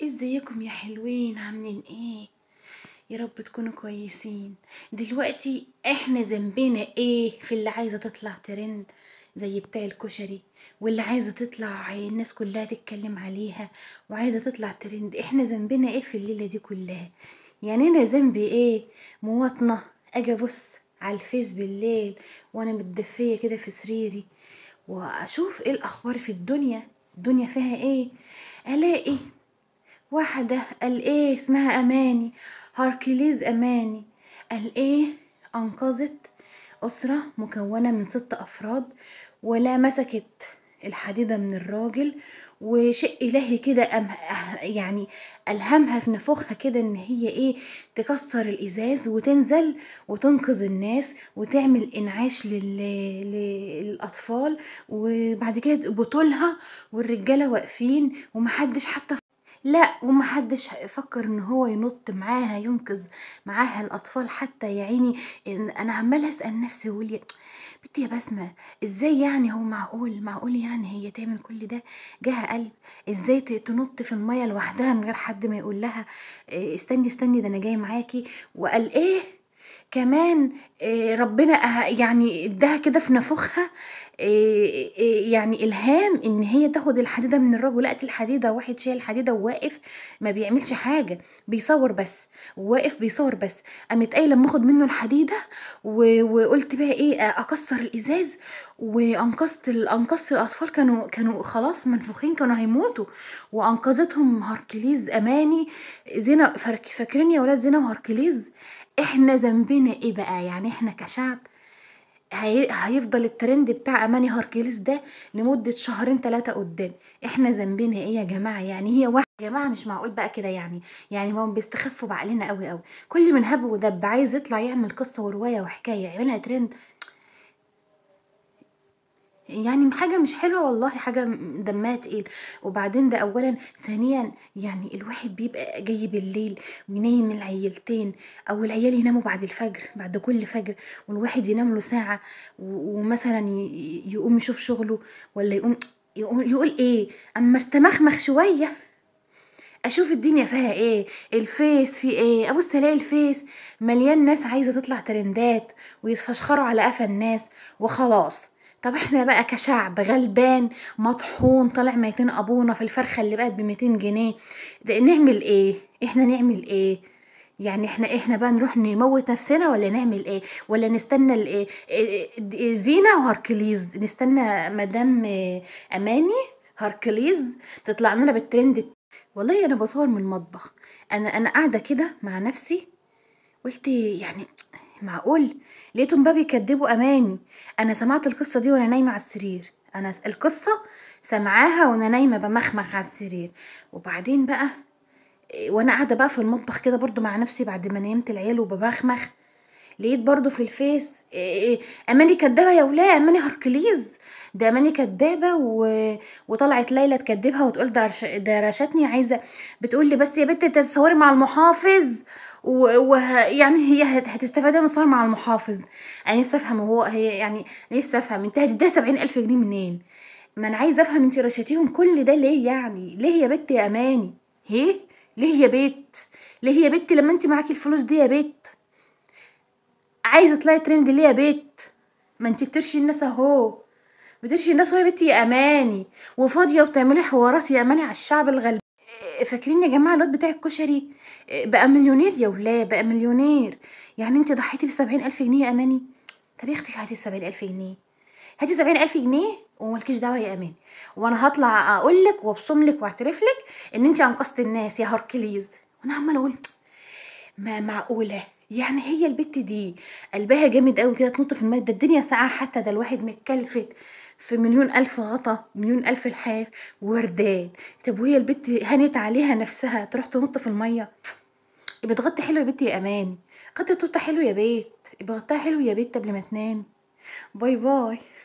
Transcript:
ازيكم يا حلوين؟ عاملين ايه؟ يا رب تكونوا كويسين. دلوقتي احنا ذنبنا ايه في اللي عايزه تطلع ترند زي بتاع الكشري، واللي عايزه تطلع الناس كلها تتكلم عليها وعايزه تطلع ترند؟ احنا ذنبنا ايه في الليلة دي كلها؟ يعني انا ذنبي ايه؟ مواطنه اجي ابص على الفيس بالليل وانا متدفيه كده في سريري واشوف ايه الاخبار في الدنيا، الدنيا فيها ايه، الاقي واحدة قال ايه اسمها اماني هاركليز، اماني قال ايه انقذت اسرة مكونة من 6 افراد ولا مسكت الحديدة من الراجل، وشيء الهي كده يعني الهمها في نفوخها كده ان هي ايه تكسر الازاز وتنزل وتنقذ الناس وتعمل انعاش للاطفال، وبعد كده بطولها والرجالة واقفين ومحدش حتى لا ومحدش فكر ان هو ينط معاها ينقذ معاها الاطفال حتى. يا عيني انا عماله اسال نفسي واقول بنتي يا بسمه ازاي يعني هو معقول يعني هي تعمل كل ده؟ جاها قلب ازاي تنط في المية لوحدها من غير حد ما يقول لها استني استني ده انا جاي معاكي؟ وقال ايه كمان ربنا يعني اداها كده في نفوخها يعني الهام ان هي تاخد الحديدة من الراجل. لقت الحديدة، واحد شايل الحديدة وواقف ما بيعملش حاجة، بيصور بس، واقف بيصور بس. قامت قايله لما اخد منه الحديدة وقلت بقى ايه اكسر الازاز، وانقذت انقذت الاطفال، كانوا خلاص منفوخين، كانوا هيموتوا، وانقذتهم هركليز اماني زينة. فاكرين يا ولاد زينة وهركليز؟ احنا ذنبنا ايه بقى؟ يعني احنا كشعب هيفضل الترند بتاع اماني هركليز ده لمدة 2 3 شهور قدام. احنا ذنبنا ايه يا جماعة؟ يعني هي واحدة يا جماعة، مش معقول بقى كده. يعني هم بيستخفوا بعقلنا قوي قوي. كل من هب ودب عايز يطلع يعمل قصة ورواية وحكاية يعملها ترند، يعني حاجة مش حلوة والله، حاجة دمها تقيل. وبعدين ده أولا، ثانيا يعني الواحد بيبقى جاي بالليل وينام العيلتين أو العيال يناموا بعد الفجر، بعد كل فجر، والواحد ينام له ساعة ومثلا يقوم يشوف شغله ولا يقوم يقول إيه أما استمخمخ شوية اشوف الدنيا فيها ايه، الفيس فيه ايه. ابص الاقي الفيس مليان ناس عايزة تطلع ترندات ويتفشخروا على قفا الناس وخلاص. طب احنا بقى كشعب غلبان مطحون طالع 200 ابونا في الفرخه اللي بقت ب 200 جنيه، ده نعمل ايه؟ احنا نعمل ايه؟ يعني احنا بقى نروح نموت نفسنا ولا نعمل ايه؟ ولا نستنى الايه زينة وهركليز، نستنى مدام اماني هركليز تطلع لنا بالترند؟ والله انا بصور من المطبخ، انا قاعدة كده مع نفسي قلت يعني معقول؟ لقيتهم بقى بيكدبوا اماني. انا سمعت القصة دي وانا نايمة على السرير، انا القصة سمعاها وانا نايمة بمخمخ على السرير. وبعدين بقى وانا قاعدة بقى في المطبخ كده برضو مع نفسي بعد ما نيمت العيال وبمخمخ، لقيت برضو في الفيس اماني كدابه يا ولاد، اماني هركليز ده اماني كدابه، وطلعت ليلى تكدبها وتقول ده رشتني، عايزه بتقول لي بس يا بنت تتصوري مع المحافظ، ويعني هي هتستفاد من الصور مع المحافظ. انا نفسي افهم هو هي يعني نفسي افهم انت هتديها 70,000 جنيه منين؟ ما انا عايزه افهم انت رشتيهم كل ده ليه؟ يعني ليه يا بنت يا اماني؟ هي ليه يا بت؟ ليه يا بت لما انت معاكي الفلوس دي يا بت؟ عايزه تطلعي ترند ليه يا بت؟ ما انت بترشي الناس اهو، بترشي الناس اهو يا بنتي يا اماني، وفاضيه وبتعملي حوارات يا اماني على الشعب الغلبان. فاكرين يا جماعة الواد بتاع الكشري بقى مليونير يا ولاد، بقى مليونير. يعني انت ضحيتي ب 70,000 جنيه يا اماني؟ طب يا اختي هاتي 70,000 جنيه، هاتي 70,000 جنيه ومالكيش دعوه يا اماني، وانا هطلع اقول لك وابصم لك واعترف لك ان انت انقذتي الناس يا هركليز. وانا عماله اقول ما معقولة يعني هي البت دي قلبها جامد قوي كده تنط في المية؟ ده الدنيا ساعة حتى، ده الواحد متكلفت في 1,000,000 غطا، 1,000,000 لحاف ووردان. طب وهي البت هانت عليها نفسها تروح تنط في المية؟ بتغطي حلو يا بنتي يا اماني، غطي توته حلو يا بيت، بغطيها حلو يا بيت قبل ما تنام. bye bye.